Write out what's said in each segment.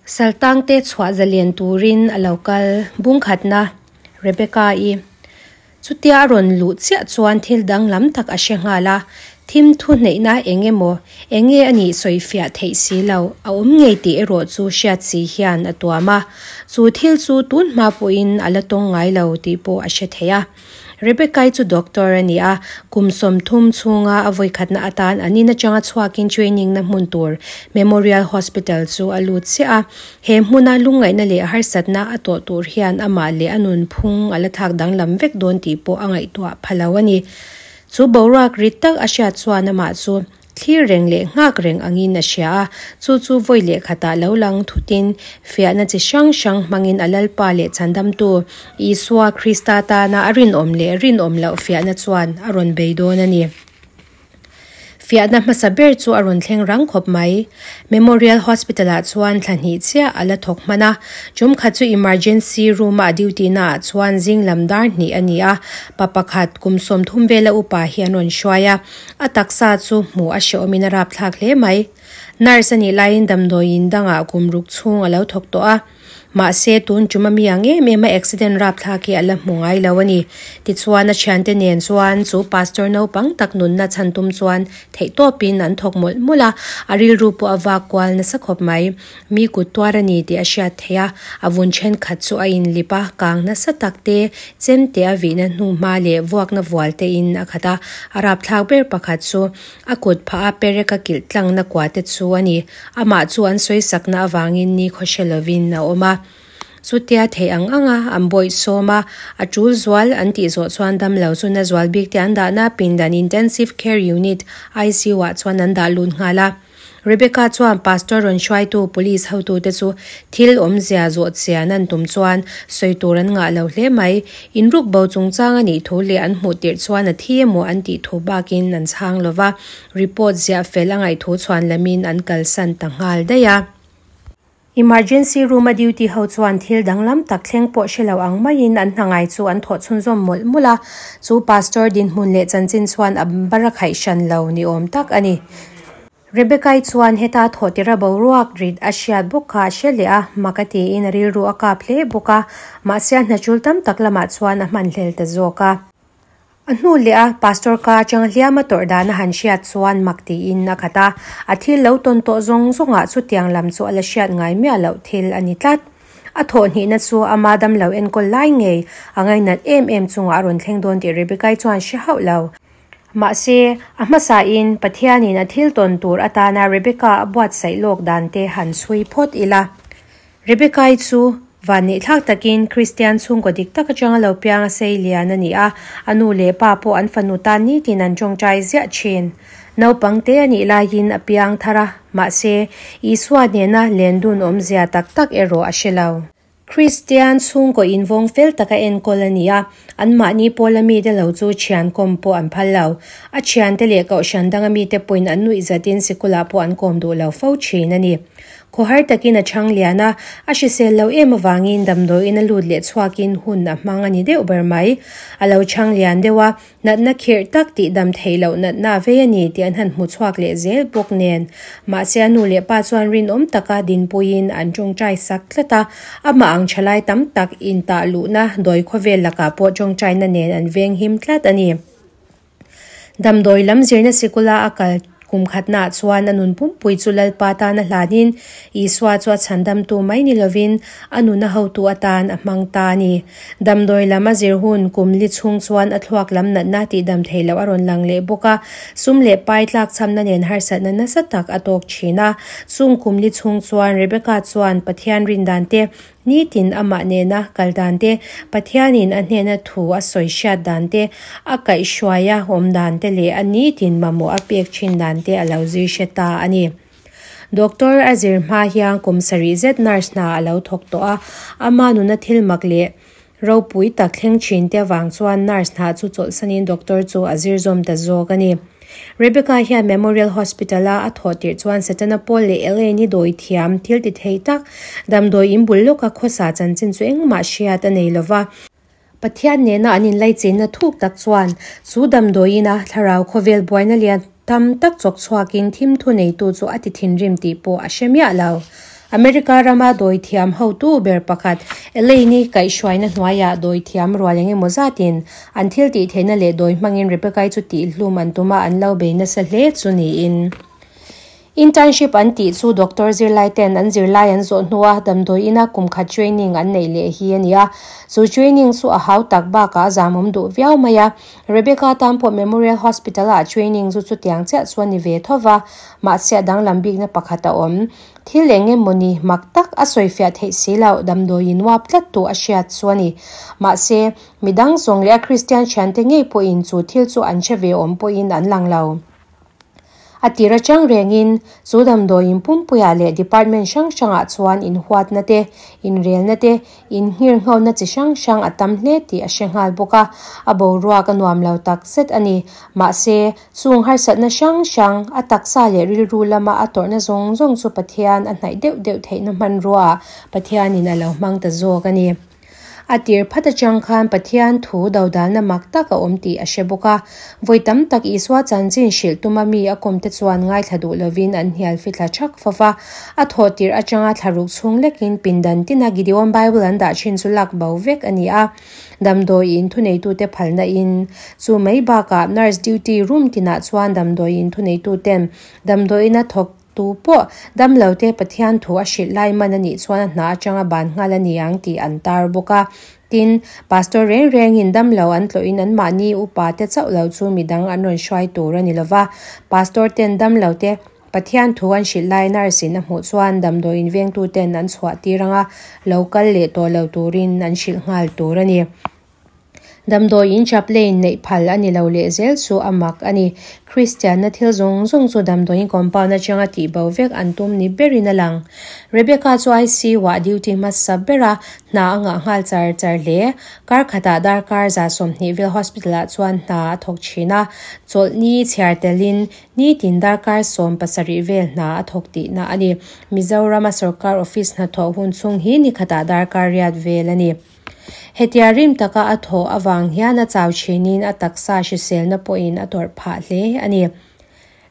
Saltangte chhuah zalen turin a lo kal bungkhatna Rebecca-i chutia a rawn luh chiah chuan thil danglam tak a hre nghal a, thim thu hneihna eng emaw eng nge a nih sawifiah theih si lo a awm ngei tih erawh chu hriat si hian a tuam a, chu thil chu tun hma pawhin a la tawng ngai lo tih pawh a hre thei a. Rebecca-i chu doctor a ni a, kum 30 chhunga a vawikhatna atan an in atanga chhuakin training na hmun tur Memorial Hospital chu a lut chiah a. He hmuna lungngaihna leh harsatna a tawh tur hian amah leh a nunphung a la thlak danglam vek dawn tih pawh a ngaihtuah pha lo a ni. Chu boruak rit tak a hriat chuan amah chu Thlir reng leh nghak reng angin a hria a, chu chu vawi leh khatah lo lang thutin fiahna chi hrang hrang hmangin a Lalpa leh Chhandamtu Isua Krista tana a rinawm leh rinawm loh fiahna chuan a rawn bei dawn a ni. Fiahna hmasa ber chu a rawn thleng rang khawp mai. Memorial Hospital-ah chuan thla hnih chiah a la thawk hman a, tum khat chu emergency room-a a duty naah chuan zing lam dar hnih a ni a, pa pakhat kum 30 vela upa hi an rawn hruai a. A taksa chu hmuh a hrehawmin a rapthlak hle mai. Nurse a nih laiin damdawiin dangah kum ruk chhung a lo thawk tawh a. Mahse, tun tum a mi ang em em a accident rapthlak hi a la hmu ngai lo a ni. Tichuan, a thiante nen chuan chu pastor naupang tak nunna chhan tum chuan theihtawpin an thawk mawlh mawlh a, a rilru pawh a vak kual nasa khawp mai. Mi kut tuar a ni tih a hriat theih a, a vun thenkhat chu a inlip a, kang nasa tak te, chem te a vihna hnuhma leh vuakna vual te in a khat a, a rapthlak ber pakhat chu a kut phah a perek a kilh tlangna kua te chu a ni. Amah chu an sawisakna avangin ni khaw hre lovin a awm a. Chutia theih ang ang a, an bawih sawm a, a tul zual an tih zawh chuan damlo chu na zual bik te an dahna pindan Intensive Care Unit, ICU, ah chuan an dah lut nghal a. Rebecca chuan pastor rawn hruaitu police hotute chu thil awmzia zawh chian an tum chuan sawi tur an ngah lo hle mai. Inruk bo chungchang a nih thu leh an hmuh tirh chuan a thi emaw an tih thu bakin an chhang lo va, report ziah fel a ngaih thu chhuan lamin an kalsan ta nghal daih a. Emergency room a duty ho chuan thil danglam tak thleng pawh hre lo ang maiin an hna ngai chu an thawh chhunzawm mawlh mawlh a, chu pastor dinhmun leh chanchin chuan a bar a khaih hran lo ni awm tak a ni. Rebecca-i chuan heta thawh tira boruak rit a hriat bawk kha a hre leh a, mak a tiin a rilru a kap hle bawk a, mahse a hna tul tam tak lamah chuan a hmanhlel ta zawk a. A hnu leh a pastor ka atanga hliam a tawrh dan a han hriat chuan mak tiin a khat a, a thil lo tawn tawh zawng zawngah chutiang lam chu a la hriat ngai miah loh thil a ni tlat. A thawh hnihna chu ama damlo enkawl lai ngei a ngainat em em chungah a rawn thleng dawn tih Rebecca-i chuan hre hauh lo. Mahse, a hmasain Pathianin a thil tawn tur atana Rebecca a buatsaih lawk dan te han chhui phawt ila. Rebecca-i chu vanneihthlak takin Kristian chhungkaw dik tak atanga lo piang a sei lian a ni a, a nu leh pa pawh an fanu tan nitin an tawngtai ziah thin. Naupang te a nih laiin a piang thar a, mahse, Isua hnena lendun awmzia tak tak erawh a hre lo. Kristian chhungkaw invawng fel taka enkawl a ni a, anmahni pawla mite lo chu thian kawm pawh an phal lo. A thiante leh kohhran danga mite pawhin an nuihzatin sikulah pawh an kawm duh lo fo thin a ni. Khawhar takin a chhang lian a, a hrisel lo em avangin damdawiin a lut leh chhuakin hun a hmang a ni deuh ber mai. A lo chhang lian deuh a, natna khirh tak tih dam theih loh natna a vei a ni tih an han hmu chhuak leh zel bawk nen. Mahse a nu leh pa chuan rinawm taka dinpuiin an tawngtai sak tlat a, amah ang thalai tam tak intah luhna dawi khawvel lakah pawh tawngtaina nen an venghim tlat a ni. Damdawi lam zirna sikula a kal kum khatnaah chuan a nun pumpui chu Lalpa tan a hlanin Isua chu a chhandamtu mai ni lovin a nuna hotu atan a hmang ta a ni. Damdawi lam a zir hun kum li chhung chuan a thluak lam natna tihdam theih loh a rawn lang leh bawk a, sum leh pai tlakchhamna nen harsatna nasa tak a tawk thin a. Chung kum li chhung chuan Rebecca chuan Pathian rindan te Nitin amah nena kal dan te, Pathianin a hnena thu a sawi hriat dan te, a kaihhruai a awm dan te leh a nitin mamawh a pek thin dan te a lo zir hre ta a ni. Doctor a zir hma hian kum sarih zet nurse hna a lo thawk tawh a, ama nuna thil mak leh ropui tak thleng thin te avang chuan nurse hna chu chawlhsanin doctor chu a zir zawm ta zawk a ni. Rebecca hian Memorial Hospital-a a thawh tirh chuan Setana Paul leh Elaine-i dawi thiam thil ti thei tak damdawi in bul lawka khawsa chanchin chu engmah hriat a nei lova. Pathian nena an inlaichenna thuk tak chuan chu damdawiina thlarau khawvel buaina lian tam tak chawk chhuakin thim thu neitu chu a ti thinrim tih pawh a hre miah lo. America rama dawithiam hotu ber pakhat Elaine-i kaihhruaina hnuaiah dawithiam rual eng emaw zatin an thil tih theihna leh dawi hmangin Rebecca-i chu tihhlum an tum a, an lo bei nasa hle chu niin. Internship an tih chu doctor zirlai ten an zirlai an zawh hnua damdawi ina kum khat training an neih leh hi a ni a. Chu training chu a hau tak bakah a zamawm duh viau mai a. Rebecca tan pawh Memorial Hospital ah training chu chutiang chiah chu a ni ve tho va, mahse a danglam bikna pakhat a awm. Thil eng emawni mak tak a sawifiah theih si loh damdawiin uap tlat tu a hriat chu a ni. Mahse, midang zawng leh a Kristian thiante ngei pawhin chu thil chu an hre ve awm pawhin an lang lo. A tir atang rengin chu damdawiin pumpuiah leh department hrang hrangah chuan inhuatna te, inrelna te, Innghirnghona chi hrang hrang a tam hle tih a hre nghal bawk a, a boruak a nuam lo tak zet a ni. Mahse, chung harsatna hrang hrang, a taksa leh rilru lama a tawrhna zawng zawng chu Pathian a hnaih deuh deuh theihna hmanruaah Pathianin a lo hmang ta zawk a ni. A tir phat atang khan Pathian thu dodalna mak tak a awm tih a hre bawk a. Vawi tam tak Isua chanchin hrilh tuma mi a kawmte chuan ngaithla duh lovin an hnial fithla thak fo va. A thawh tirh atanga thlaruk chhung lekin pindan tina Gideon Bible an dah thin chu lak bo vek a ni a. Damdawi in thuneitute phalna in chu mai bakah nurse duty room tinah chuan damdawi in thuneituten damdawiina thawk tu pawh damlote Pathian thu a hrilh lai man a nih chuan a hna atanga ban nghal a ni ang tih an tar bawk a. Tin, pastor reng rengin damlo an tlawhin anmahni upa te chauh lo chu midang an rawn hruai tur a ni lova. Pastor ten damlote Pathian thu an hrilh lai nurse in a hmuh chuan damdawiin vengtuten an chhuah tir anga lo kal leh tawh lo turin an hrilh nghal tur a ni. Damdawiin chaplain neih phal a ni lo leh zel chu a mak a ni. Kristianna thil zawng zawng chu damdawiin compound atanga tihbo vek an tum ni berin a lang. Rebecca chu ICU-ah duty hmasa ber a, hna a ngah nghal char char hle. Kar khatah darkar 120 vel hospital-ah chuan hna a thawk thin a, chawlhni chhiar telin Nitin darkar 17 vel hna a thawk tihna a ni. Mizorama sorkar office hnathawh hun chhung hi nikhatah darkar riat vel a ni. Hetia rim taka a thawh avang hian a chau thinin a taksa hriselna pawhin a tawrh phah hle a ni.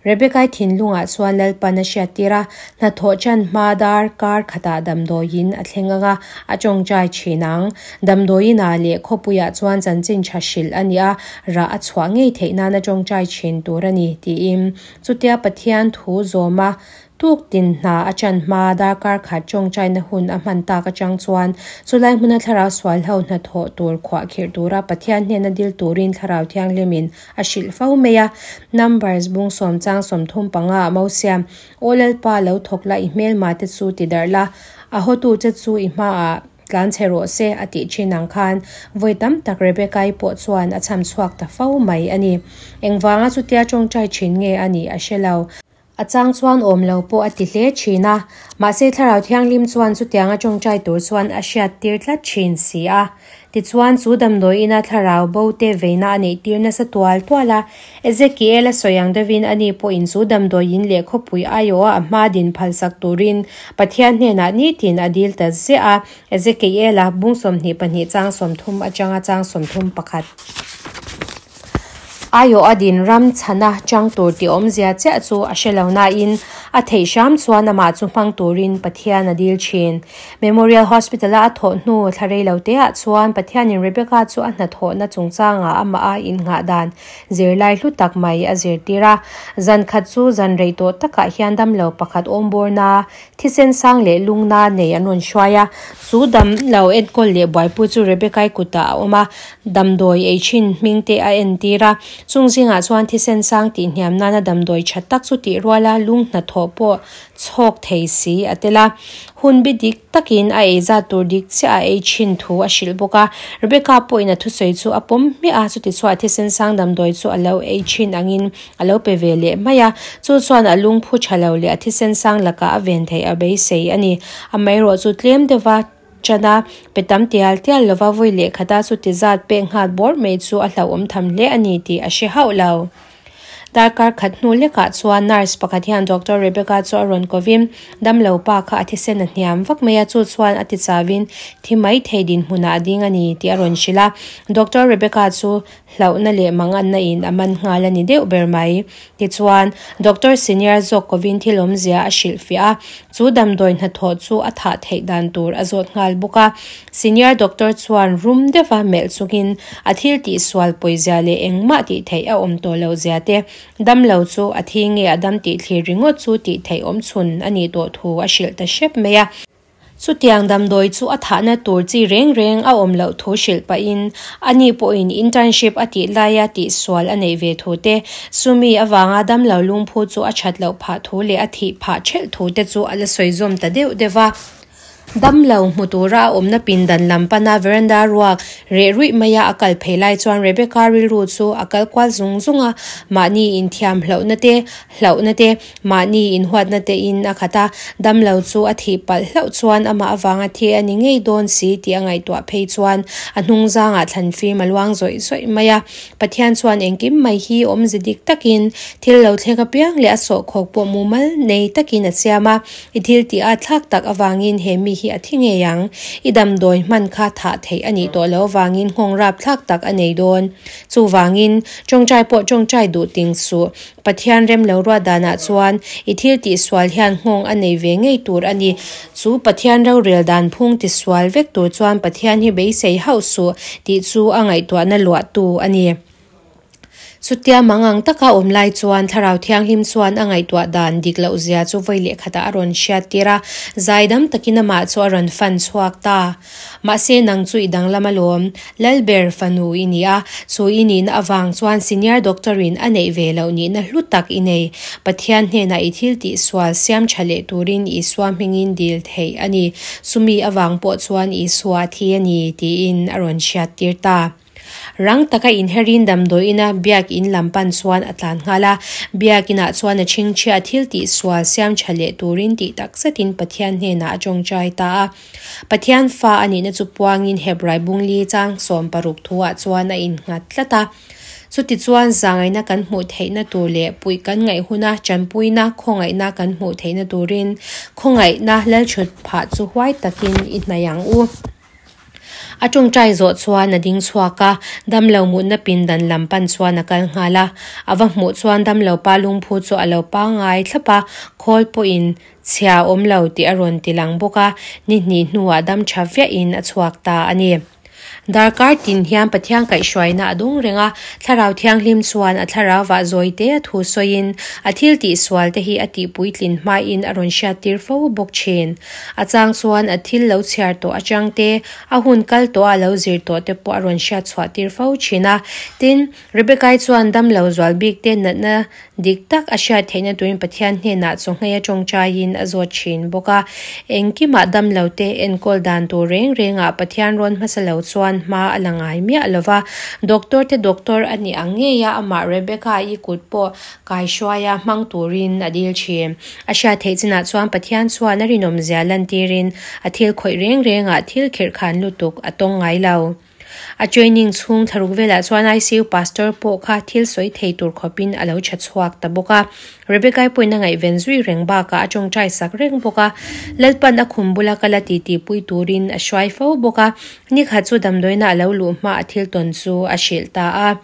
Rebecca-i thinlungah chuan Lalpan a hriattir a, hnathawh chan hma darkar khatah damdawiin a thleng ang a, a tawngtai thin ang. Damdawiinah leh khawpuiah chuan chanchin tha hrilh a ni a, rah a chhuah ngei theih nana tawngtai thin tur a ni, tiin chutia Pathian thu zawma tuk tin hna a chan hma darkar khat tawngtaina hun a hman tak atang chuan chulai hmuna thlarau sual ho hnathawh tur khuah khirh tura Pathian hnena dil turin Thlarau Thianghlimin a hrilh fo mai a. Numbers bung sawm chang 35 ah Mosiam, Aw Lalpa lo thawk la i hmelma te chu ti darh la, a hawtu che chu i hmaah Tlan chhe rawh se a tih thin ang khan vawi tam tak Rebecca-i pawh chuan a chham chhuak ta fo mai a ni. Engvanga chutia tawngtai thin nge a nih a hre lo. A chang chuan awm lo pawh a ti hle thin a, mahse Thlarau Thianghlim chuan chutianga tawngtai tur chuan a hriat tir tlat thin si a. Tichuan chu damdawiina thlarau bo te veina a neih tir nasa tual tual a, Ezekiel a sawi ang deuhin ani pawhin chu damdawiin leh khawpui aiawha a hma din phalsak turin Pathian hnenah nitin a dil ta ziah a, Ezekiel-a bung 22 chang 30 atanga chang 31. Aiawh a din ram chhana chang tur tih awmzia chiah chu a hre lo nain a theih hram chuan amah chu hmang turin Pathian a dil thin. Memorial Hospital-a a thawh hnu thla rei lo teah chuan Pathianin Rebecca chu a hnathawhna chungchangah amah a innghah dan Zirlai hlu tak mai a zirtir a, zan khat chu zan rei tawh takah hian damlo pakhat awmbawrna, thisen sang leh lungna nei an rawn hruai a. Chu damlo enkawl leh buaipui chu Rebecca-i kutah a awm a, damdawi ei thin hming te a entir a. Chung zingah chuan thisen sang tih hniam nana damdawi tha tak chu tih ruala lung hnathawh pawh chhawk thei si a tel a. Hun bi dik takin a ei zat tur dik chiah a ei thin thu a hrilh bawk a. Rebecca pawhin a thusawi chu a pawm hmiah a, chutichuah thisen sang damdawi chu a lo ei thin angin a lo pe ve leh mai a. Chu chuan a lungphu tha lo leh a thisen sang lakah a ven theih a beisei a ni. Amaherawh chu tlem deuha ṭan a, pe tam tial tial lova vawi lehkhata chuti zat pek nghal bawr mai chu a hlauhawm tham hle a ni tih a hre hauh lo. Darkar khat hnu lekah chuan nurse pakhat hian Doctor Rebecca chu a rawn kovin damlo pa kha a thisen a hniam vak mai a, chu chuan a ti chauhin thi mai thei dinhmunah a ding a ni tih a rawn hrilh a. Doctor Rebecca chu hlauhna leh manganna in a man nghal a ni deuh ber mai. Tichuan, Doctor senior zawk kovin thil awmzia a hrilhfiah a, chu damdawi hnathawh chu a thah theih dan tur a zawt nghal bawk a. Senior doctor chuan rum deuha melh chungin a thil tihsual pawizia leh engmah tih theih a awm tawh loh zia te, damlo chu a thi nge a dam tih thlir ringawt chu tih theih awm chhun a nih tawh thu a hrilh ta hrep mai a. Chutiang damdawi chu a thahna tur chi reng reng a awm loh thu hrilh pahin ani pawhin internship a tih laia tihsual a neih ve thu te, chumi avanga damlo lungphu chu a that loh phah thu leh a thih phah thelh thu te chu a la sawi zawm ta deuh deuh va. Damlo hmu tura a awmna pindan lam pana veranda ruak reh ruih maia a kal phei lai chuan Rebecca rilru chu a kal kual zung zung a, mahni inthiam hlauhna te, hlauhna te, mahni inhuatna te in a khat a, damlo chu a thih palh hlauh chuan amah avanga thi a ni ngei dawn si tih a ngaihtuah phei chuan a hnungzangah thlan fim a luang zawih zawih mai a. Pathian chuan engkim mai hi awmze dik takin thil lo thleng apiang leh a sawhkhawk pawh mumal nei takin a siam a, I thil tih a thlak tak avangin he mi hi a thi ngei ang. I damdawi hman kha thah theih a nih tawh lo avangin nghawng rap thlak tak a nei dawn. Chuvangin, tawngtai pawh tawngtai duh ting suh. Pathian rem lo ruat danah chuan i thil tih sual hian nghawng a nei ve ngei tur a ni. Chu Pathian rorel dan phung ti sual vek tur chuan Pathian hi beisei hauh suh tih chu a ngaihtuahna luahtu a ni. Chutia mangang taka awm lai chuan Thlarau Thianghlim chuan a ngaihtuah dan dik loh zia chu vawi leh khatah a rawn hriat tir a, zaidam takin amah chu a rawn fan chhuak ta. Mahse nang chu i danglam alawm, Lalber fanu i ni a, chu i nihna avang chuan senior doctor in a neih ve loh nihna hlu tak i nei. Pathian hnenah i thil tih sual siam tha leh turin Isua hmingin dil theih a ni. Chumi avang pawh chuan Isua a thi a ni, tiin a rawn hriat tir ta. Rang taka inherin damdawiina biakin lam pan chuan a tlan nghal a, biakinah chuan a chhingchhia thil tih sual siam tha leh turin tih tak zetin Pathian hnenah a tawngtai ta a. Pathian fa a nihna chu puangin Hebrai bungli chang 16 thuah chuan a innghat tlat a. Chutichuan zangaihna kan hmuh theihna tur leh puih kan ngaih huna tanpuina khawngaihna kan hmuh theihna turin khawngaihna lalthut phah chu huai takin i hnaih ang u. A tawngtai zawh chuan a ding chhuak a, damlo mutna pindan lam pan chuan a kal nghal a. A va hmuh chuan damlo pa lungphu chu a lo pangngai thlap a, khawl pawhin chhia awm lo tih a rawn ti lang bawk a, ni hnih hnuah dam tha viahin a chhuak ta a ni. Darkar tin hian Pathian kaihhruaina a dawng reng a, Thlarau Thianghlim chuan a thlarau-ah zawite a thu sawiin a thil tihsual te hi a tihpuitlin hmain a rawn hriattir fo bawk thin. A chang chuan a thil lo chhiar tawh atang te, a hun kal tawh a lo zir tawh te pawh a rawn hriat chhuah tir fo thin a. Tin, Rebecca-i chuan damlo zual bik te natna dik tak a hriat theihna turin Pathian hnenah chawngheia tawngtaiin a zawt thin bawk a. Engkimah damlo te enkawl dan tur reng rengah Pathian rawn hmasa lo chuan hma a la ngai miah lo va. Doctor te doctor a nih ang ngei a, amah Rebecca-i kut pawh kaihruaia hmang turin a dil thin. A hriat theih chinah chuan Pathian chuan a rinawmzia lantirin a thil khawih reng rengah thil khirhkhan lutuk a tawng ngai lo. A training chhung thlaruk velah chuan ICU pastor pawh kha thil sawi thei tur khawpin a lo tha chhuak ta bawk a. Rebecca-i pawhin a ngaihven zui reng bakah a tawngtai sak reng bawk a. Lalpan a khum bula kal a titi pui turin a hruai fo bawk a. Nikhat chu damdawiina a lo luh hma a thil tawn chu a hrilh ta a.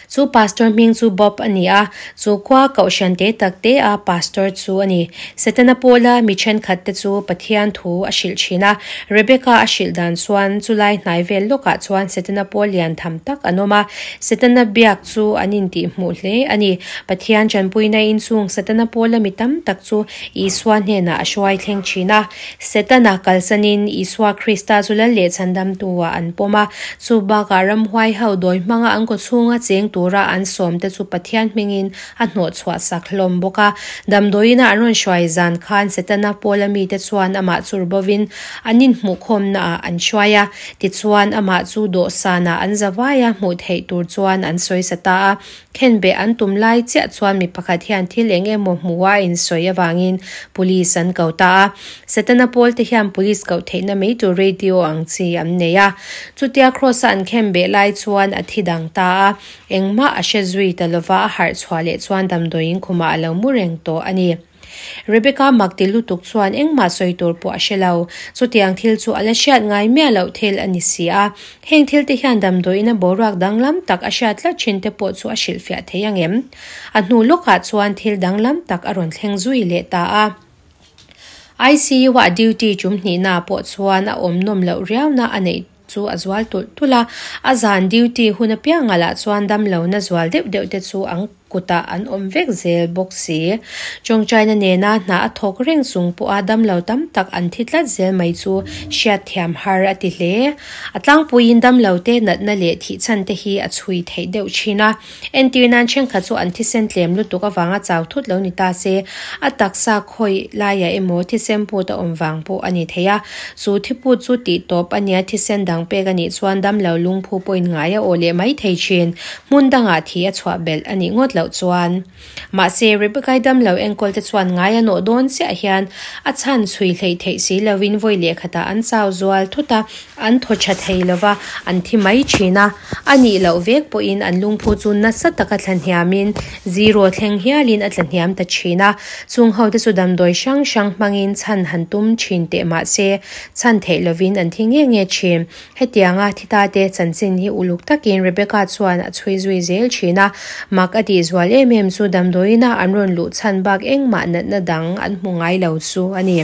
Chu pastor hming chu Bob a ni a, chu khua kohhran te tak te a pastor chu a ni. Setana pawla mi thenkhat te chu Pathian thu a hrilh thin a, Rebecca a hrilh dan chuan chulai hnai vel lawkah chuan Setana pawl lian tham tak an awm a, Setana biak chu an intihhmuh hle a ni. Pathian tanpuina in chung Setana pawla mi tam tak chu Isua hnenah a hruai thleng thin a. Setana kalsanin Isua Krista chu lal leh chhandamtu-ah an pawm a. Chu bakah ramhuai ho dawi hmanga an kawchhunga cheng tura an sawmte chu Pathian hmingin a hnawh chhuah sak hlawm bawk a. Damdawiina an rawn hruai zan khan Setana pawla mite chuan amah chu rubovin an inhmuhkhawmnaah an hruai a. Tichuan amah chu dawhsanah an zavaia hmuh theih tur chuan an sawisa ta a. Khenbeh an tum lai chiah chuan mi pakhat hian thil eng emaw hmuh a insawi avangin police an ko ta a. Setana pawl te hian police koh theihna mai tur radio ang chi an nei a. Chutia Kross-a an khenbeh lai chuan a thi dang ta a. Eng. Engmah a hre zui ta lova, a harh chhuah leh chuan damdawiin khumah a lo mu reng tawh a ni. Rebecca mak ti lutuk chuan engmah sawi tur pawh a hre lo. Chutiang thil chu a la hriat ngai miah loh thil a ni si a. Heng thil te hian damdawiin a boruak danglam tak a hriat tlat thin te pawh chu a hrilhfiah thei ang em? A hnu lawkah chuan thil danglam tak a rawn thleng zui leh ta a. ICU-ah duty tum hnihna pawh chuan a awm nawm loh riauna a neih chu a zual tulh tulh a. A zan duty hun apiangah lah chuan damlohna zual deuh deuh te chu ang kutah an awm vek zel bawk si. Tawngtaina nena hna a thawk reng chung pawha damlo tam tak an thi tlat zel mai chu hriatthiam har a ti hle. A tlangpuiin damlo te natna leh thihchhan te hi a chhui theih deuh thin a. Entir nan thenkhat chu an thisen tlem lutuk avanga chau thut lo ni ta se, a taksa khawih laiah emaw thisen put a awm vang pawh a ni thei a. Chu thiput chu tih tawp a nia thisen dang pek a nih chuan damlo lungphu pawhin ngai a aw leh mai thei thin. Hmun dangah thi a chhuah belh a nih ngawt loh chuan. Mahse, Rebecca-i damlo enkawl te chuan ngai a nawh dawn chiah hian a chhan chhui hleih theih si lovin vawi lehkhatah an chau zual thut a, an thaw tha thei lova, an thi mai thin a. A nih loh vek pawhin an lungphu chu nasa taka thlahniamin zero thleng hialin a tlahniam ta thin a. Chung ho te chu damdawi hrang hrang hmangin chhan han tum thin teh mahse, chhan theih lovin an thi nge nge thin. Hetianga thi ta te chanchin hi uluk takin Rebecca chuan a chhui zui zel thin a, mak a tih zual em em chu damdawiina an rawn luh chhan bak engmah natna dang an hmu ngai lo chu a ni.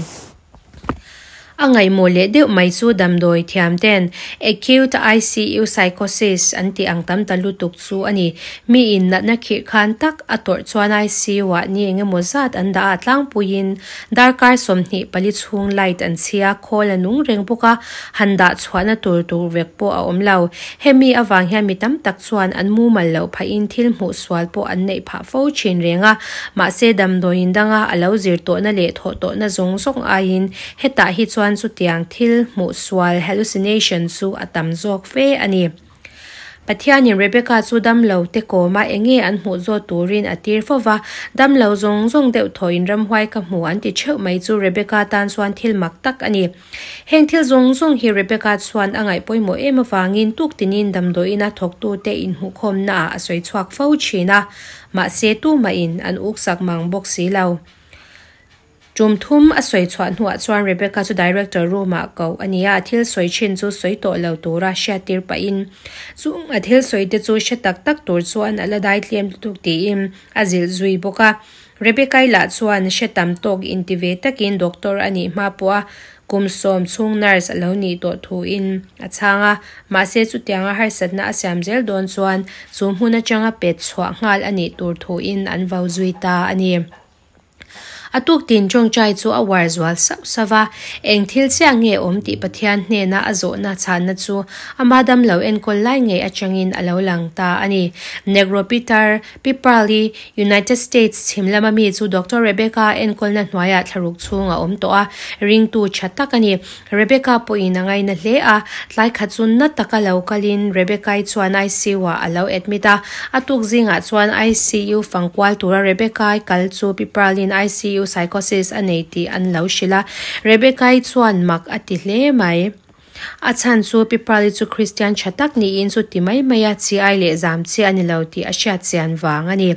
A ngaihmawh leh deuh mai chu damdawi thiam ten Acute ICU Psychosis an tih ang tam ta lutuk chu a ni. Miin natna khirh khan tak a tawrh chuan ICU-ah ni engemaw zat an dah a, tlangpuiin darkar 24 chhung light an chhia, khawl a nung reng bawk a, Han dah chhuahna tur tur vek pawh a awm lo. Hemi avang hian mi tam tak chuan an mumal loh phahin thil hmuh sual pawh an neih phah fo thin reng a. Mahse damdawiin danga a lo zir tawhna leh thawh tawhna zawng zawng aiin hetah hi chuan chutiang thil hmuh sual, hallucination, chu a tam zawk fe a ni. Pathianin Rebecca chu damlo te kawma enge an hmuh zawt turin a tir fo va, damlo zawng zawng deuh thawhin ramhuai ka hmu an ti theuh mai chu Rebecca tan chuan thil mak tak a ni. Heng thil zawng zawng hi Rebecca chuan a ngaih pawimawh em avangin tuktinin damdawiina thawktute inhmuhkhawmnaah a sawi chhuak fo thin a, mahse tumahin an uksak mang bawk si lo. Tum thum a sawi chhuah hnuah chuan Rebecca chu director room-ah koh a ni a, a thil sawi thin chu sawi tawh lo tura hriattir pahin chung a thil sawi te chu hre tak tak tur chuan a la dai tlem lutuk tiin a zilh zui bawk a. Rebecca-i lah chuan hre tam tawk inti ve takin doctor a nih hma pawh a kum sawm chhung nurse a lo nih tawh thuin a chhang a, mahse chutianga harsatna a siam zel dawn chuan chu hmun atanga pet chhuah nghal a nih tur thuin an vau zui ta a ni. A tuk tin tawngtai chu a uar zual sauh sauh va, eng thil chiah nge awm tih Pathian hnena a zawhna chhanna chu ama damlo enkawl lai ngei atangin a lo lang ta a ni. Negro Peter Pi Pearl-i, United States chhim lama mi chu Doctor Rebecca enkawlna hnuaiah thlaruk chhung a awm tawh a, ringtu tha tak a ni. Rebecca pawhin a ngaina hle a, tlai khat chu na taka lo kalin Rebecca-i chuan ICU-ah a lo admit a. A tuk zingah chuan ICU fang kual tura Rebecca-i kal chu Pi Pearl-in ICU psychosis a nei tih an lo hrilh a. Rebecca-i chuan mak a ti hle mai. A chhan chu Pi Pearl-i chu Kristian tha tak niin chu ti mai mai a, chi ai leh zam chi a ni lo tih a hriat chian vang a ni.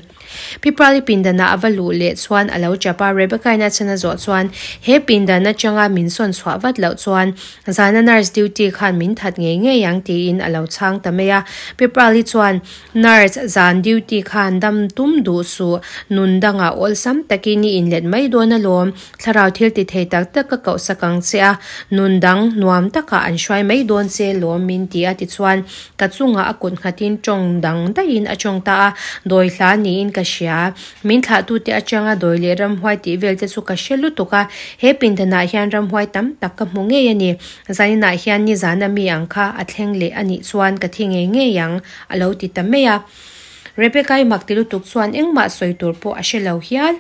Pi Pearl-i pindanah a va luh leh chuan a lo chap a, Rebecca-in a chhan a zawh chuan he pindan atanga min sawn chhuah vat loh chuan zana nurse duty khan min that ngei ngei ang tiin a lo chhang ta mai a. Pi Pearl-i chuan Nurse zan duty khan dam tum duh suh, nun dangah awlsam takin i inlet mai dawn alawm, Thlarau thil ti thei tak tak ka kohsak ang che a, nun dang nuam takah an hruai mai dawn che lawm min ti a tichuan ka chungah a kut nghatin tawng dang daihin a tawng ta a, dawi hla niin ka hria. Min thlahtute atanga dawi leh ramhuai tih vel te chu ka hre lutuk a, he pindanah hian ramhuai tam tak ka hmu ngei a ni. Zaninah hian nizana mi ang kha a thleng leh a nih chuan ka thi ngei ngei ang a lo ti ta mai a. Rebecca-i mak ti lutuk chuan engmah sawi tur pawh a hre lo hial.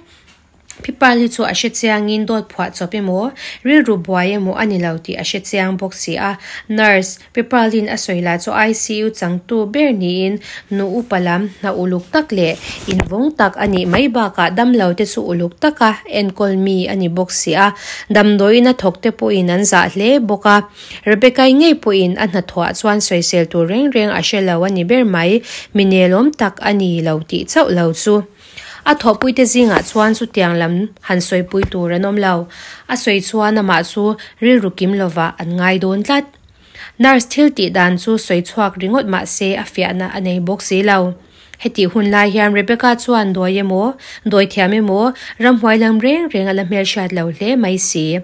Pipal hi chu a hre chiangin dawt phuah chawp emaw, rilru buai emaw a ni lo tih a hre chiang bawk si a. Nurse, Pipalin a sawi lah chu ICU changtu ber niin nu upa lam hna uluk tak leh invawng tak a nih mai bakah damlo te chu uluk taka enkawl mi a ni bawk si a. Damdawiin a thawk te pawhin an zah hle bawk a. Rebecca-i ngei pawhin a hnathawhah chuan sawisel tur reng reng a hre lo a ni ber mai, mi nelawm tak a ni lo tih chauh lo chu. A thawhpuite zingah chuan chutiang lam han sawipui tur an awm lo. A sawi chuan amah chu rilru kim lovah an ngai dawn tlat. Nurse thil tih dan chu sawi chhuak ringawt mah se a fiahna a nei bawk si lo. Hetih hun lai hian Rebecca chuan dawi emaw, dawi thiam emaw, ramhuai lam reng reng a la hmelhriat lo hle mai si.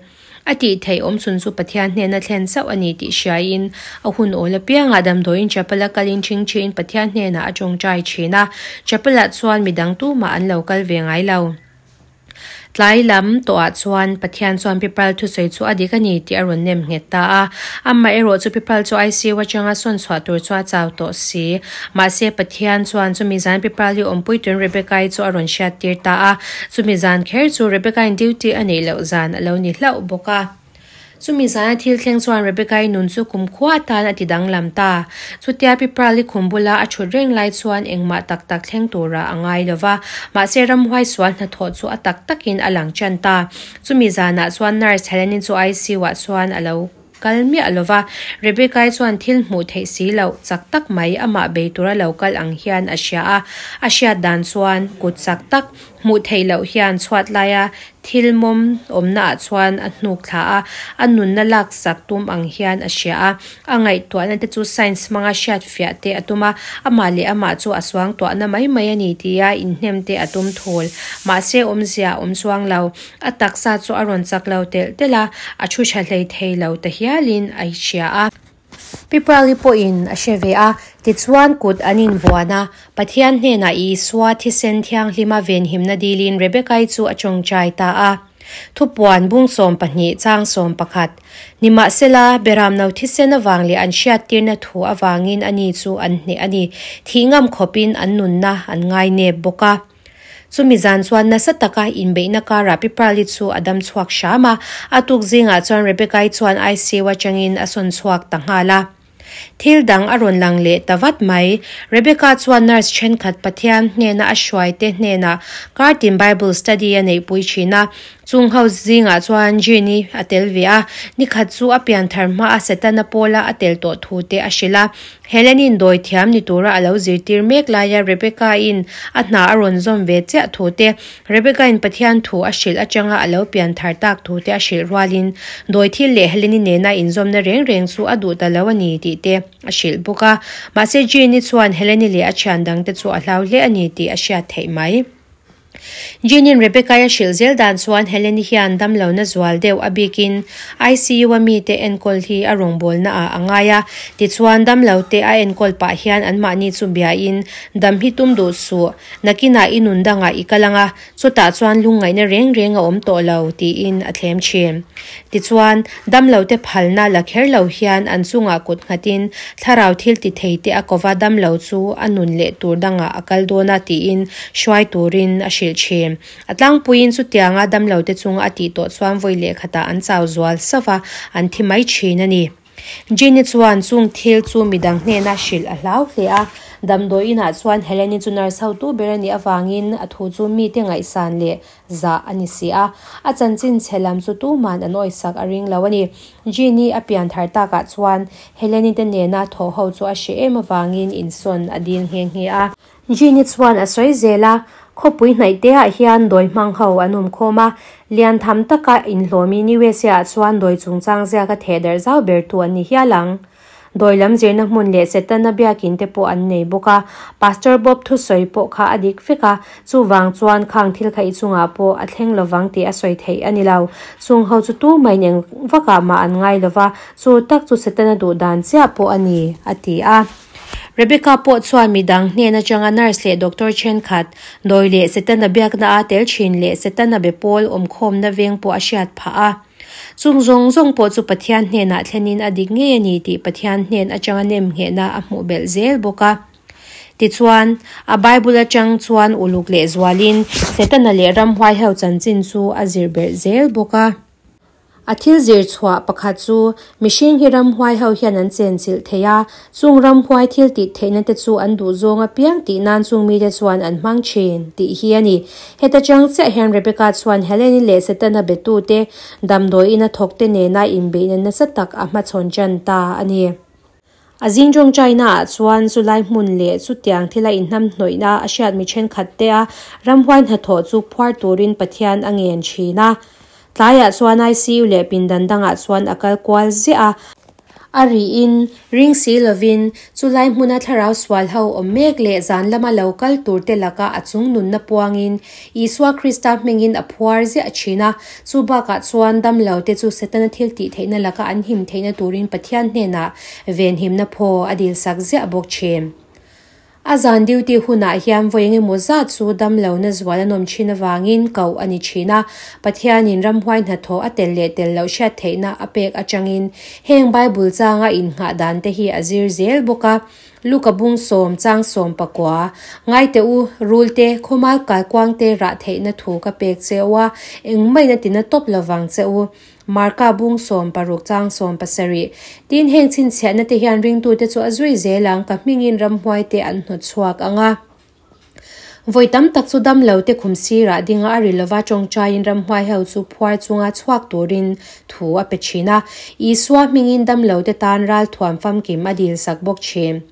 A tih theih awm chhun chu Pathian hnena thlen chauh a ni tih hriaiin a hun awl apiangah damdawiin chapel-a kalin ṭhingṭhiin Pathian hnenah a ṭawngṭai ṭhin a. Chapel-ah chuan midang tumah an lo kal ve ngai lo. Tlai lam tawhah chuan Pathian chuan Pipal thusawi chu a dik a ni tih a rawn nem nghet ta a. Amaherawh chu Pipal chu ICU atanga sawn chhuah tur chu a chau tawh si. Mahse Pathian chuan chumi zan Pipal hi awmpui turin Rebecca-i chu a rawn hriattir ta a. Chumi zan kher chu Rebecca-in duty a neih loh zan a lo ni hlauh bawk a. Chumi zana thil thleng chuan Rebecca-i nun chu kumkhua atan a ti danglam ta. Chutia Pi Prali khum bula a thut reng lai chuan engmah tak tak thleng turah a ngai lo va, mahse ramhuai sual hnathawh chu a tak takin a lang tan ta. Chumi zanah chuan nurse Helen-i chu ICU-ah chuan a lo kal miah lo va, Rebecca-i chuan thil hmuh theih si loh chak tak mai amah bei tura lo kal ang hian a hria a. A hriat dan chuan kut chak tak hmuh theih loh hian chhuat laia thil mawm awmnaah chuan a hnuk thla a, a nunna lak sak tum ang hian a hria a. A ngaihtuahna te chu science hmanga hriat fiah te a tum a, amah leh amah chu a suangtuahna mai mai a ni tia inhnem te a tum thul. Mahse awmzia a awm chuang lo. A taksa chu a rawn chak lo telh telh a, a thu tha hlei thei lo ta hialin a hria a. Pi Pearl-i pawhin a hre ve a, tichuan kut an invuan a, Pathian hnenah Isua thisen thianghlima venhimna dilin Rebecca-i chu a tawngtai ta a. Thupuan bung 12 chang 11. Nimahsela, Beramno thisen avang leh an hriattirna thu avangin ani chu an hneh a ni, thih ngam khawpin an nunna an ngainep bawk a. Chumi zan chuan nasa taka inbeihna karah Pi Pearl-i chu a dam chhuak hram a, a tuk zingah chuan Rebecca-i chuan ICU atangin a sawn chhuak ta nghal a. Thil dang a rawn lang leh ta vat mai. Rebecca chuan nurse thenkhat Pathian hnena a hruaite hnenah kartin Bible study a neihpui thin a. Chung ho zingah chuan Jean-i a tel ve a, nikhat chu a pianthar hmaa Setana pawla a tel tawh thu te a hrilh a. Helen-in dawi thiam ni tura a lo zirtir mek laia Rebecca-in a hna a rawn zawm ve chiah thu te, Rebecca-in Pathian thu a hrilh atanga a lo pian thar tak thu te a hrilh rualin dawi thil leh Helen-i nena inzawmna reng reng chu a duh ta lo a ni tih te a hrilh bawk a. Mahse Jean-i chuan Helen-i leh a thian dangte chu a hlau hle a ni tih a hriat theih mai. Jean-in Rebecca-i a hrilh zel dan chuan Helen-i hian damlohna zual deuh a bikin ICU-a mite enkawl hi a rawngbawlna ah a ngai a, tichuan damlote a enkawl pah hian anmahni chu biain dam hi tum duh suh, nakinah i nun dangah i kal ang a, chutah chuan lungngaihna reng reng a awm tawh lo, tiin a thlem thin. Tichuan, damlote phalna la kher lo hian an chungah kut nghatin thlarau thil ti thei te a kova damlo chu a nun leh tur dangah a kal dawn a tiin hruai turin a hrilh thin. A tlangpuiin chutianga damlote chunga a tih tawh chuan vawi lehkhatah an chau zual sauh a, an thi mai thin a ni. Jenny chuan chung thil chu midang hnena hrilh a hlau hle a. Damdawi inah chuan Helen-i chu nurse hotu ber a nih avangin a thu chu mite ngaihsan leh zah a ni si a. A chanchin chhe lam chu tuman an awisak a ring lo a ni. Jenny a pian thar takah chuan Helen-i te nena thawh ho chu a hreh em avangin insawn a dil nghe nghe a. Jean-i chuan a sawi zel a, Khawpui hnaih te ah hian dawi hmang ho an awm khawm a, lian tham taka inhlawmin USA ah chuan dawi chungchang ziaka theh darh zau ber tu an ni hial ang. Dawi lam zirna hmun leh Setana biakin te pawh an nei bawk a, Pastor Bob thusawi pawh kha a dik vek a, chuvang chuan khang thil kha i chungah pawh a thleng lovang tih a sawi theih a ni lo. Chung ho chu tumah in eng vakah mah an ngai lova, chu tak chu Setana duh dan chiah pawh a ni, a ti a. Rebecca pawh chuan midang hnen atanga nurse leh doctor thenkhat, dawi leh Setana biakna a tel thin leh Setana be pawl awmkhawmna veng pawh a hriat phah a. Chung zawng zawng pawh chu Pathian hnenah thlenin a dik ngei a ni tih Pathian hnen atanga nemnghehna a hmuh belh zel bawk a. Tichuan, a Bible atang chuan uluk lehzualin Setana leh ramhuai ho chanchin chu a zir berh zel bawk a. A thil zir chhuah pakhat chu mihring hi ramhuai ho hian an chenchilh thei a, chung ramhuai thil tih theihna te chu an duh zawng apiang tih nan chung mite chuan an hmang thin tih hi a ni. Heta chang chiah hian Rebecca chuan Helen-i leh Setana betute damdawi ina thawkte nena inbeihna nasa tak a hmachhawn tan ta a ni. A zing tawngtaina ah chuan chulai hmun leh chutiang thila inhnamhnawihna a hriat mi thenkhat te a ramhuai hnathawh chu phuar turin Pathian a ngen thin a. Tlaiah chuan ICU leh pindan dangah chuan a kal kual ziah a. A rihin ring si lovin chulai hmuna thlarau sual ho awm mek leh zan lama lo kal tur te laka a chung nunna puangin Isua Krista hmingin a phuar ziah thin a. Chu bakah chuan damlo te chu Setana thil tih theihna laka an him theihna turin Pathian hnenah venhimna phaw a dilsak ziah bawk thin. A zan duty hunah hian vawi engemaw zat chu damlohna zual an awm thin avangin koh a ni thin a, Pathianin ramhuai hnathawh a tel leh tel loh hriat theihna a pek atangin heng Bible changa innghah dan te hi a zir zel bawk a. Luka bung sawm chang sawm pakua, Ngai teh u, rul te, khawmal kalkuang te rah theihna thu ka pek che u a, engmah in a tina tawp lovang che u. Marka bung 16 chang 17. Tin, heng chhinchhiahna te hian ringtute chu a zui zel ang, ka hmingin ramhuai te an hnawt chhuak ang a. Vawi tam tak chu dam lo te khum sirah dinga a ri lova tawngtaiin ramhuai ho chu phuar chunga chhuak turin thu a pe thin a. Isua hmingin dam lo te tan ralthuam famkim a dilsak bawk thin.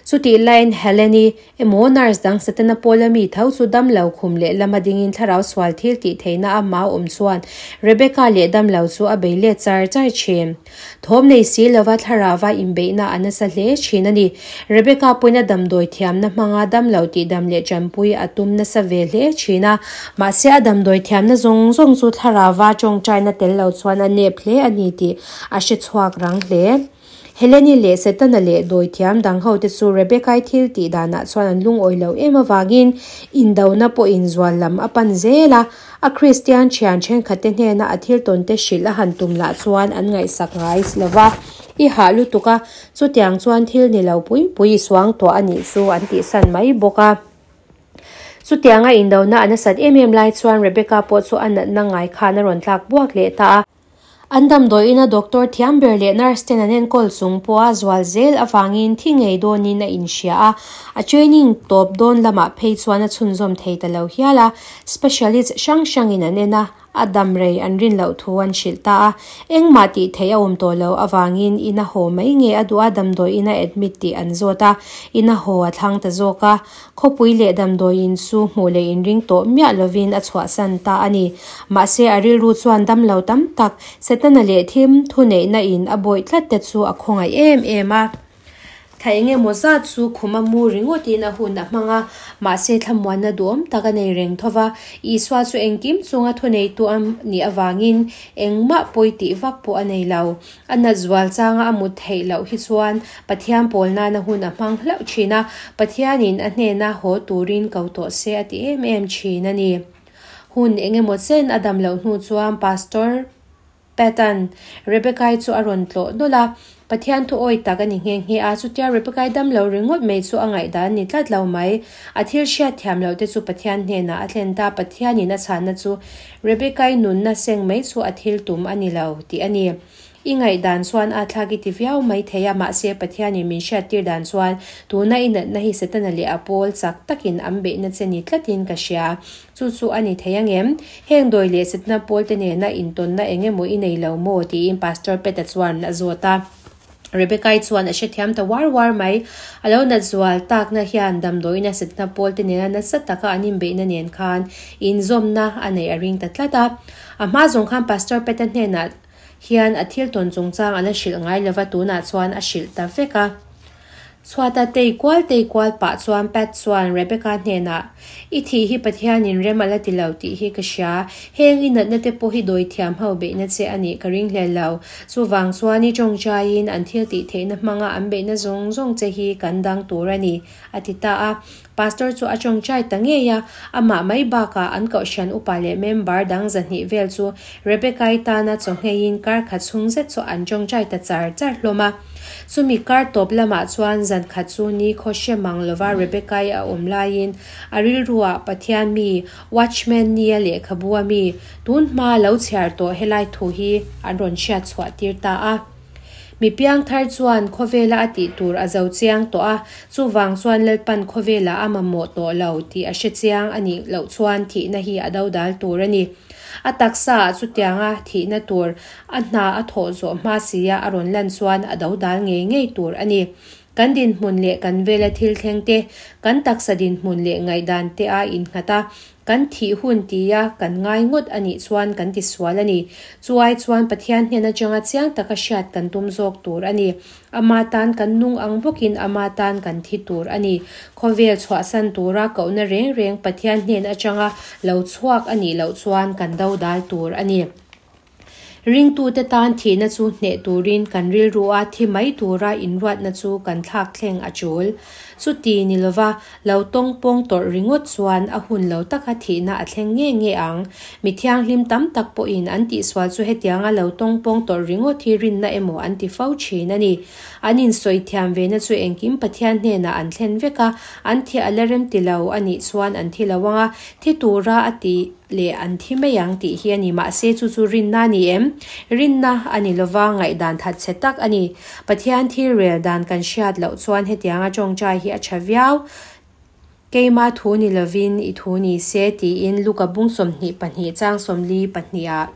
Chutih laiin Helen-i Emaw nurse dang Setana pawla mi tho chu damlo khum leh lama dingin thlarau sual thil tih theihna a hma awm chuan Rebecca leh damlo chu a bei let char char thin. Thawm nei si lova thlarauva inbeihna a nasa hle thin a ni. Rebecca pawhin a damdawi thiamna hmanga damlo tihdam leh tanpui a tum nasa ve hle thin a, mahse a damdawi thiamna zawng zawng chu thlarauva tawngtaina tel lo chuan a nep hle a ni tih a hre chhuak rang hle. Heleni leh Setana leh dawithiam dang hote chu Rebecca-i thil tih danah chuan an lungawi lo em avangin indona pawhin zual lam a pan zel a. A Kristian thian thenkhatte hnena a thil tawnte hrilh a han tum lah chuan an ngaihsak ngai lo va. I hah lutuk a, chutiang chuan thil ni lo pui pui i suang tuah a nih chu an tihsan mai bawk a. Chutianga indona a nasat em em lai chuan Rebecca pawh chu a natna ngai khan a rawn tlak buak leh ta a. An damdawiin a doctor thiam ber leh nurse ten an enkawl chung pawh a zual zel avangin thi ngei dawnin a inhria a, a training tawp dawn lamah phei chuan a chhunzawm thei ta lo hial a, specialist hrang hrangin an en a, a dam rei an rin loh thu an hrilh ta a, engmah tih theih a awm tawh loh avangin in a haw mai nge a duh a damdawiin a admit tih an zawt a, in a haw a thlang ta zawk a. Khawpui leh damdawiin chu hmuh leh inring tawh miah lovin a chhuahsan ta a ni. Mahse, a rilru chuan damlo tam tak, Setana leh thim thuneihna in a bawih tlat te chu a khawngaih em em a. Thla engemaw zat chu khum a mu ringawtin a hun a hmang a, mahse thlamuanna duhawm tak a nei reng tho va. Isua chu engkim chunga thuneitu a nih avangin engmah pawi tih vak pawh a nei lo. A nat zual changa a mut theih loh hi chuan Pathian pawl nana hun a hmang hlauh thin a, Pathianin a hnena haw turin ko tawh se a ti em em thin a ni. Hun eng emaw chen a dam loh hnu chuan Pastor Pat-a'n Rebecca-i chu a rawn tlawh nawlh a, Pathian thu awi tak a ni nghe nghe a, chutia Rebecca-i dam lo ringawt mai chu a ngaihdan ni tlat lo mai. A thil hriat thiam loh te chu Pathian hnenah a thlen ta, Pathianin a chhanna chu Rebecca-i nunna seng mai chu a thil tum a ni lo tih a ni. I ngaihdan chuan a thlak i ti viau mai thei a, mahse Pathianin min hriattir dan chuan tuna i natna hi Setana leh a pawl chak takin an beihna che ni tlatin ka hria. Chu chu a ni thei angem? Heng dawi leh Setana pawlte nena intawnna eng emaw i nei lo maw? tiin Pastor Peta chuan a zawt a. Rebecca-i chuan a hrethiam ta uar uar mai. A lo nat zual takna hian damdawiin a setna pawlte nena nasa taka an inbeihna nen khan inzawmna a neih a ring ta tlat a. A hma zawng khan Pastor Peta hnenah hian a thil tawn chungchang a la hrilh ngai lova tunah chuan a hrilh ta vek a. Chhuata tei kual tei kual pah chuan Pat chuan Rebecca hnenah, I thih hi Pathianin rem a la ti lo tih hi ka hria. Heng i natna te pawh hi dawi thiam ho beihna che a nih ka ring hlel lo. Chuvang chuan i tawngtaiin an thil tih theihna hmanga an beihna zawng zawng che hi kan dang tur a ni, a ti ta a. Pastor chu a tawngtai ta ngei a, amah mai bakah an kohhran upa leh member dang zahnih vel chu Rebecca-i tana chaw ngheiin kar khat chhung zet chu an tawngtai ta char char hlawm a. Chumi kar tawp lamah chuan zan khat chu nikhaw hre mang lova Rebecca-i a awm laiin a rilruah Pathian mi Watchman nia lehkhabu a mi tun hma lo chhiar tawh helai thu hi an rawn hriat chhuah tir ta a. Mi piangthar chuan khawvela a tih tur a zo chiang tawh a, chuvang chuan Lalpan khawvelah a mamawh tawh lo tih a hre chiang a nih loh chuan thihna hi a dodal tur a ni. A taksa ah chutianga thihna tur a hna a thawh zawh hma sia a rawn lan chuan a dodal ngei ngei tur a ni. Kan dinhmun leh kan vela thil thleng te, kan taksa dinhmun leh ngaihdan te a innghat a, kan thih hun tia kan ngai ngawt a nih chuan kan tisual a ni. Chu ai chuan Pathian hnen atanga chiang taka hriat kan tum zawk tur a ni. Ama tan kan nung ang bawkin ama tan kan thi tur a ni. Khawvel chhuahsan tura kohna reng reng Pathian hnen atanga lo chhuak a nih loh chuan kan dodal tur a ni. Ringtute tan thihna chu hneh turin kan rilrua thi mai tura inruatna chu kan thlak thleng a tul. Chuti ni lova lo tawng pawng tawrh ringawt chuan a hun lo taka thihna a thleng nge nge ang. Mi thianghlim tam tak pawhin an tihsual chu hetianga lo tawng pawng tawrh ringawt hi rinna emaw an ti fo thin a ni. An insawi thiam vena chu engkim Pathian hnenah an thlen vek a, an thih a la rem ti lo a nih chuan an thi lo ang a, thi tura a tih leh an thi mai ang tih hi a ni. Mahse chu chu rinna a ni em? Rinna a ni lova, ngaihdan that chhe tak a ni. Pathian thil rel dan kan hriat loh chuan hetianga tawngtai hi a tha viau. Keima thu ni lovin i thu ni se tiin Luka bung 22 chang 42 ah.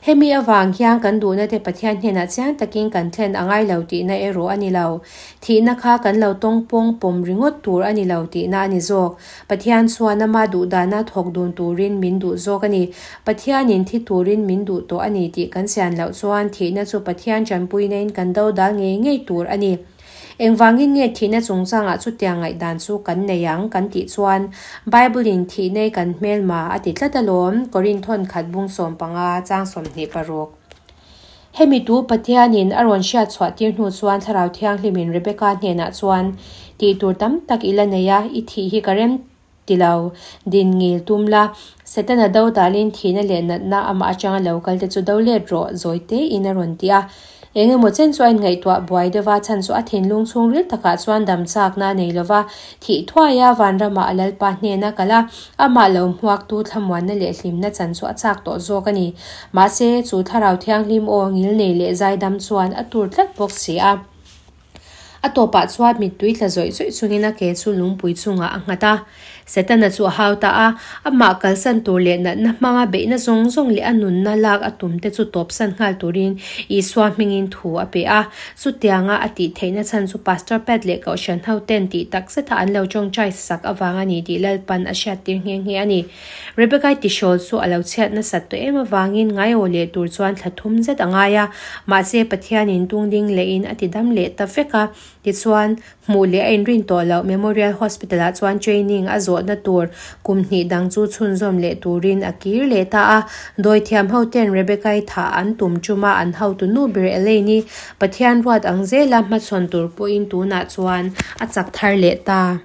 Hemi avang hian kan duhna te Pathian hnenah chiang takin kan thlen a ngai lo tihna erawh a ni lo. Thihna kha kan lo tawngpawng pawm ringawt tur a ni lo tihna a ni zawk. Pathian chuan ama duhdana thawk dun turin min duh zawk a ni. Pathianin thi turin min duh tawh a ni tih kan chian loh chuan thihna chu Pathian tanpuinain kan dodal ngei ngei tur a ni. Engvangin nge thihna chungchangah chutiang ngaihdan chu kan nei ang kan tih chuan Bible-in thihnei kan hmelma a ti tlat alawm, Korinthon khat bung 15 chang 26. Hemi tu Pathianin a rawn hriat chhuah tir hnu chuan Thlarau Thianghlimin Rebecca hnenah chuan, Tih tur tam tak i la nei a, i thih hi ka rem ti lo, din ngil tum la. Setana do dalin thihna leh natna amah atanga lo kal te chu do let rawh, zawi tein a rawn ti a. Eng emaw chen chu a inngaihtuah buai deuh a, chhan chu a thinlung chhungril takah chuan dam chakna a nei lo va, thih thuai a vanramah a Lalpa hnena kal a, amah lo hmuaktu thlamuanna leh hlimna chan chu a chak tawh zawk a ni. Mahse, chu Thlarau Thianghlim aw ngilnei leh zaidam chuan a tur tlat bawk si a. A tawpah chuan mittui tla zawih zawih chungin a ke chu lungpui chungah a nghat a. Setana chu a hau ta a, amah kalsan tur leh natna hmanga beihna zawng zawng leh a nunna lak a tum te chu tawpsan nghal turin Isua hmingin thu a pe a. Chutianga a tih theihna chhan chu Pastor Pat leh Kohhran ho ten tih tak zeta an lo tawngtai sak avang a ni tih Lalpan a hriattir nghe nghe a ni. Rebecca-i tihrawl chu a lo chhiat nasat tawh em avangin ngaihaw leh tur chuan thla thum zet a ngai a, mahse Pathianin tungding lehin a ti dam leh ta vek a. Tichuan, hmuh leh a inrin tawh loh Memorial Hospital-ah chuan training a zawhna tur kum hnih dang chu chhunzawm leh turin a kir leh ta a. Dawithiam hoten Rebecca-i thah an tum ṭuma an hotu nu ber Elaine-i Pathian ruat ang zela hmachhawn tur pawhin tunah chuan a chak thar leh ta.